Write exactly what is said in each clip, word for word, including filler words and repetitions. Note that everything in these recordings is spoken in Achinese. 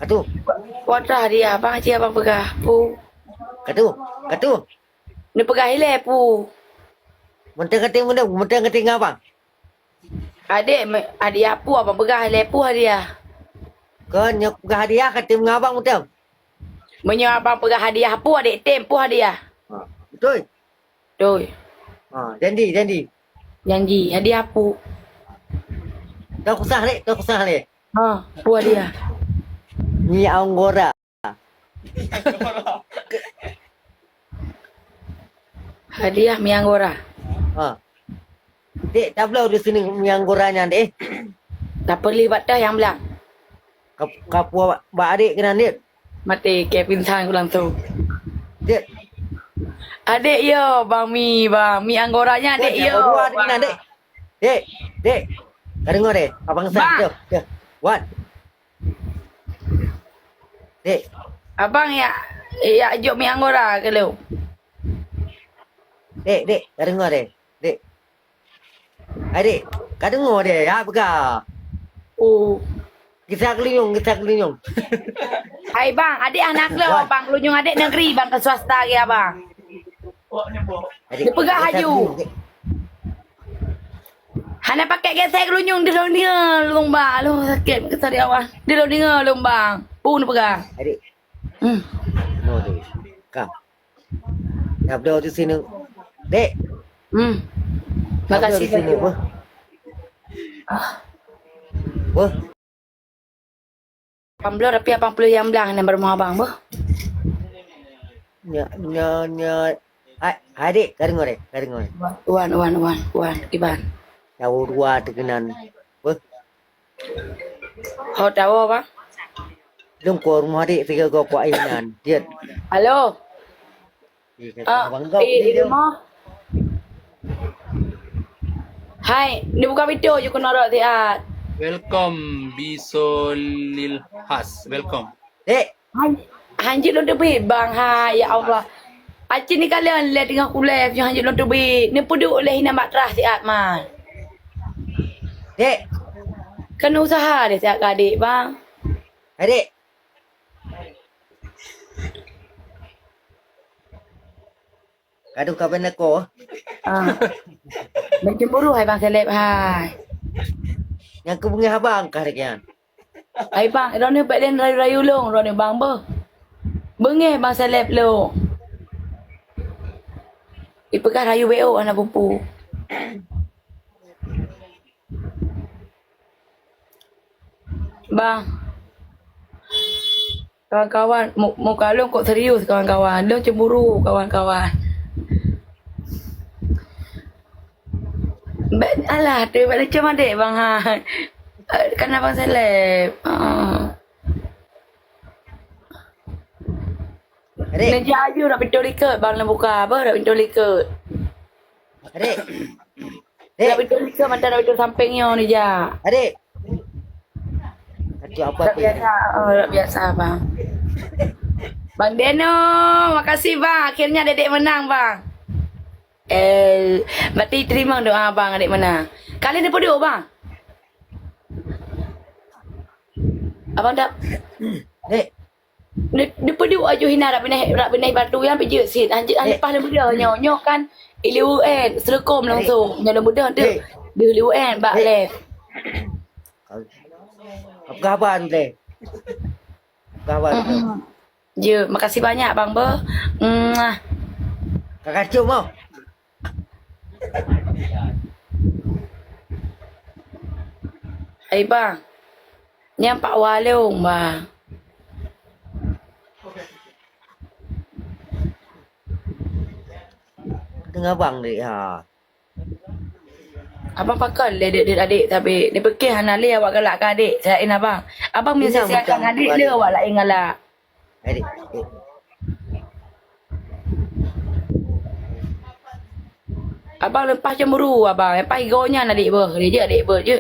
Katu. Kuat hadiah abang, cit abang peugah. Pu. Katu. Katu. Neupeugah ilée pu. Mantong katé meunan, mantong katé ngon abang. Adék, me-, hadiah pu abang peugah ilée pu hadiah. Kon nyoe peugah hadiah katé ngon abang mantong. Meunyoe abang peugah hadiah pu, adék tem pu hadiah. Ha, beutôi. Beutôi. Ha, janji, janji. Janji, hadiah pu. Dah kusah lé, dah kusah lé. Ha, pu hadiah. Mi anggora. Hadiah mi anggora. Ha. Dek, tabloe di sini mi anggora nyan, Dek. Tapeulih bak tah nyang blang. Ka, ka puwoe bak, bak adek keunan, Dek. Maté, keu pingsan ku langsung. Dek. Adek yo, bang mi, bang. Mi anggora nyan, Dek, yo. Dua, dua, dua, Dek. Dek, Dek. Ka deungoe, Dek. Abang San, Bang. Dek, Dek. Wan. Dek. Abang ya, ya jok mi anggora ke lu? Dek, Dek, ka deungoe, Dek. Dek. Hai, Dek. Ka deungoe, Dek, ya, peugah. Oh. Gisa keulinyueng, gisa keulinyueng. Hai, Bang, adek anak lo, Wan. Bang, keulinyueng adek negeri, Bang, ke swasta ke, Abang? Hai, Dek. Dipeugah gisa aju. Keulinyueng, Dek. Hana pakai gesek keulinyueng di lôn deungoe lôn bang. Lôn sakét meukeusah di awak. Di lôn deungoe lôn bang. Pun peugah. Adik. Hmm. No tu. Kam. Dah berdoa tu sini. Dek. Hmm. Dah berdoa Makasih tu sini, banyak. Apa? Ah. Apa? Pambloe tapi lapan puluh nyang blang nan bak rumoh abang beuh. Nya, nya, nya. Hai, hai, Dek, ka deungoe, Dek, ka deungoe. Wan, wan, wan, wan, Iban. Tawoe dua teuh keunan. Beuh. Ho tawoe, Bang? Lôn kuah rumoh Dek, tiga go kuah inan. Jeuet. Halo. Eh, kata Ah, abang kau, eh, dia, di dia. Rumah. Hai, dibuka pintu je kena rot siat. Welcome, Bisolil Has. Welcome. Dek. Han-, hanjeuet lôn teubiet, Bang. Hai, ya Allah. Acit ni kalian lé tengah kulai, hanjeuet lôn teubiet. Ni peuduek lé hinan bak trah siat, man. Dek. Kan usaha deh siat ka adik, Bang. Adik. Gadoh kaban aku. Ah. Dah cemburu hai Bang Seleb hai. Nyang keu beungéh abang kah lagèe nyan. Hai Bang, droeneuh bèk lé rayu-rayu lôn, droeneuh Bang beuh. Beungéh Bang Seleb lôn. Ipeugah rayu B O hana pupu. Bang. Kawan-kawan, mu-, muka lôn kok serius kawan-kawan. Lôn cemburu kawan-kawan. Bèk, alah, tu bèk lucom adek bang ha. Eh, kan abang seleb. Ah. Adik. Neujak aju dak pintu likot bang lôn buka, beuh dak pintu likot. Adik. Dak Dek. Pintu likot mantong dak pintu samping nyoe neujak. Adik. Kacau apa Dak tu? Biasa, oh, dak biasa bang. Bang Deno, makasih bang. Akhirnya dedek menang bang. Eh, berarti terima doa bang adik menang. Kalian ni pun bang. Abang dah Dek. Di, di peuduek aju hina rak binèh, rak binèh batu nyan pih jeuet sit. Hanjeuet, hanjeuet Dek. Pas lôn beudôh nyoe, nyoe kan i Liwu N, Seureukôm Dek. Langsung. Nyoe lôn beudôh tu. Dek. Di Liwu N, bak Dek. Leh. Apa khabar tu, Dek? Apa khabar tu? Mm-mm. Jeuet, makasih banyak bang beuh. Mwah. Kakak cium, oh. Hai bang. Nyan Pak Walong, bang. Tengah bang dek ha. Abang pakon lé dek-dek adek tapi ni pekeh hana lé awak galak ke adek. Saya abang. Abang mesti siapkan adek le awak lain galak. Hai, Dik. Abang leupah cemburu, abang. Leupah igo nyan, adik beuh. Dia je, adik beuh je.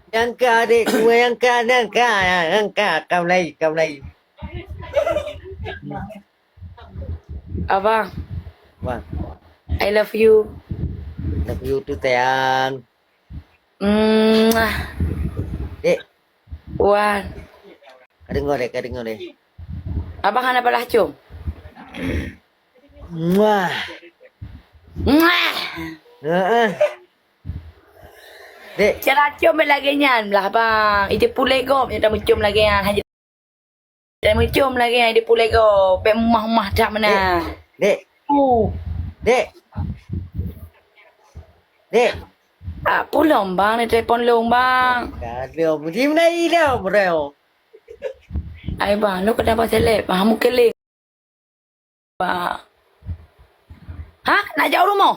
Nyangka, adik. Semua nyangka, nyangka. Nyangka. Kau Melayu, kau Melayu. Abang. Bang. I love you. Love you too, sayang. Mwah. Dek. Wan. Ka deungoe deh, ka deungoe deh. Abang hana palah com. Muah. Muah. Heeh. Dek. Cara com bèk lagèe nyan lah, bang. Ite pulèe gob nyang tameucom lagèe nyan. Hana tameucom lagèe nyan, ite pulèe gob. Bèk mumah-mumah that meunan. Dek. Dek. Uh. Dek. Ah, pulom, bang. Ni telepon lôn, bang. Ka lôn. Di mana i lôn, bro? Ai, bang. Lôn keunan bang seleb. Bang, meukeleng. Bang. Ha? Nak jak u rumoh?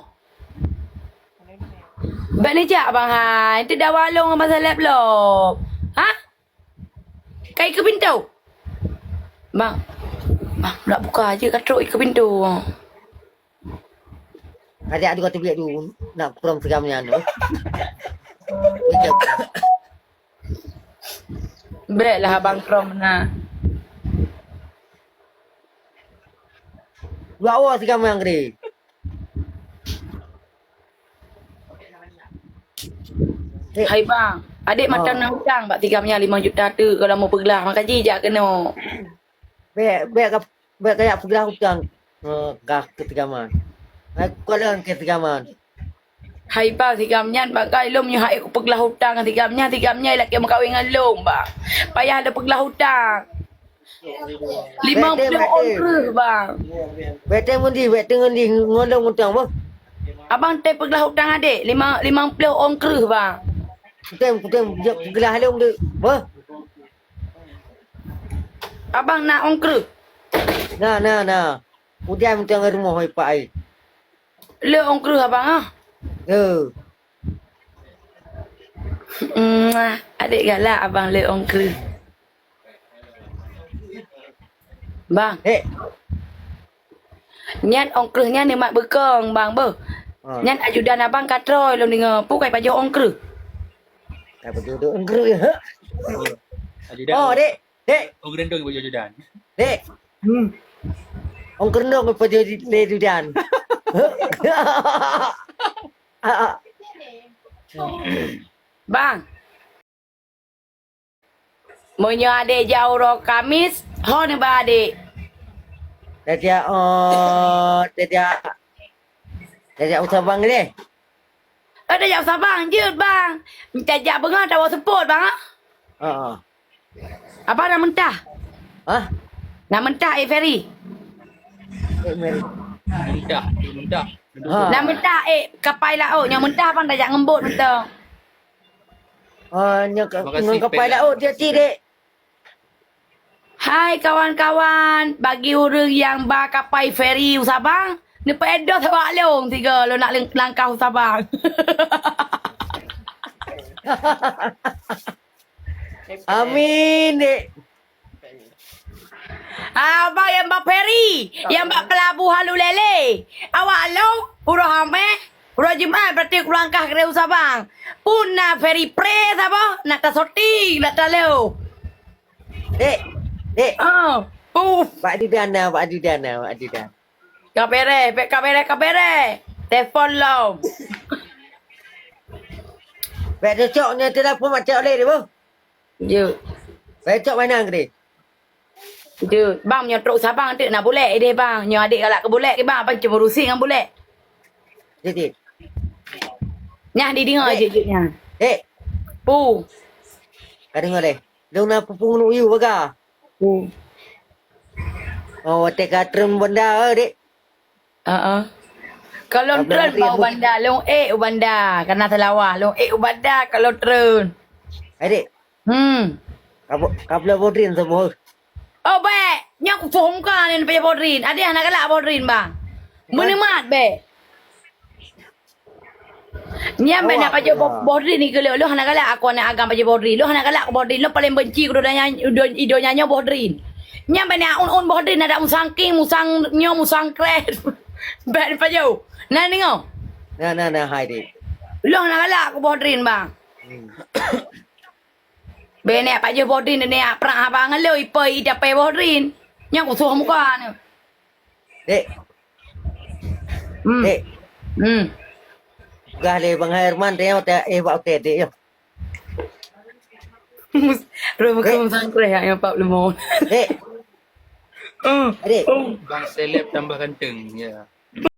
Bèk neujak, bang, hai. Ente dawa lôn ngon bang seleb lom. Ha? Ka ikeue pintoe? Bang. Bang, nak buka aja ka trok ikeue pintoe. Adak dua teubiet dulu nak prom sigam nyan tu. Bèk lah abang prom na. Dua awak sigam nyan gede. Eh. Hai bang, adik mantong na utang bak sigam nyan limong juta tu kalau mau peuglah maka ji jak keunoe. Bèk, bèk ka, bèk ka jak peuglah utang. Eh, ka keu sigaman. Hai, kalon keu sigaman. Hai bang, sigam nyan bang, kai lôn nyoe hai kupeuglah utang sigam nyan, sigam nyan lakèe meukawen ngon lôn bang. Payah lôn peuglah utang. Limong ploh ôn kreueh bang. Bèk teuh ngon di, bèk teuh ngon di, ngon lôn utang boh. Abang teuh peuglah utang adik, lima, limong ploh ôn kreueh bang. Kutem, kutem, jak peuglah lôn deh, boh. Abang na ôn kreueh? Na, na, na. Ujan mantong rumoh hai pak ai. Le ôn kreueh abang ah. Yo. Muah, adik galak abang le ôn kreueh. Bang. Eh. Nyan ôn kreueh nyan nikmat beukong bang beuh. Ha. Nyan ajudan abang ka trôi lôn deungoe. Pu kai pajoh ôn kreueh. Kai pajoh ôn kreueh, ha? Ajudan. Oh, dek. Dek. Oh, gerendong baju ajudan. Dek. Hmm. Ôn kreueh nyoe pajoh lé ajudan. Bang. Meunyoe adek jak uroe Kamis, ho neuba adek? Tajak, oh, tajak, tajak u Sabang deh. Eh, tajak u Sabang jeuet, bang. Tajak beungoh tawoe seupôt, bang, ah. Heeh. Abang na meutah? Hah? Na meutah, eh, Ferry? Eh, Mary. Meutah, meutah. Ha. Na meutah, eh, kapai laôt. Nyang meutah, bang, tajak ngon bot mantong. Ah, nyoe ka-, ngon kapai laôt, jeuet cit, dek. Hai kawan-kawan, bagi ureuëng nyang ba kapai feri u Sabang, neupeuédoh saboh lôn sigoe lôn nak ling-, langkah u Sabang. Amin, dek. Ah, abang nyang ba feri, nyang ba pelabuhan Ulèlè. Awak lôn, uroe Hamèh, uroe Jumat berarti kulangkah keudéh u Sabang. Pun na feri pre saboh, nak tasoting, nak taleuh. Dek, dek. Ah, uh. Bak dudan na, bak dudan na, bak dudan. Ka bereh, bèk ka bereh, ka bereh. Telepon lom. Bèk cocok nyoe telepon macam oleh dia, boh. Jeuet. Bèk cocok mainan ke dia? Jeuet. Bang, nyoe trok Sabang teuk na bulèk ideh, bang. Nyoe adek galak keu bulèk ke, bang. Abang cuma rusi ngon bulèk. Dek, dek. Nyah dideungoe jeuet-jeuet nyan. Dek. Pu. Ka deungoe deh. Lôn na peue-peue ngon uyu baga. Pu. Oh, watèe ka treun banda, eh, dek. Heeh. Ka lôn treun bak u banda, lôn ék u banda. Kana seulawah, lôn ék u banda ka lôn treun. Hai, dek. Hmm. Ka bo-, ka bloe bodrin saboh. Oh, bèk. Nyoe kusoh muka ni pajoh bodrin. Adeh hana galak bodrin, bang. Meunemat bèk. Nyan bèk nak pajoh bo-, bodrin ni keu lôn. Lôn hana galak aku aneuk agam pajoh bodrin. Lôn hana galak aku bodrin. Lôn paleng benci keu donya, i donya nyoe bodrin. Nyan bèk nak un-un bodrin, adak musang king, musang nyoe, musang kreh. Bèk pajoh. Na deungoe? Na, na, na, hai deh. Lôn hana galak aku bodrin, bang. Hmm. Bèk nak pajoh bodrin, nak prak haba ngon lôn, ipe i dapé bodrin. Nyan kusoh muka ni. Dek. Hmm. Dek. Hmm. Peugah lé Bang Herman teuh, eh, bak hotel, dek, yo. Rôh bukon sangkreh yang empat puluh lima. Dek, Hmm. Dek. Oh. Bang Seleb tambah ganteng. Ya.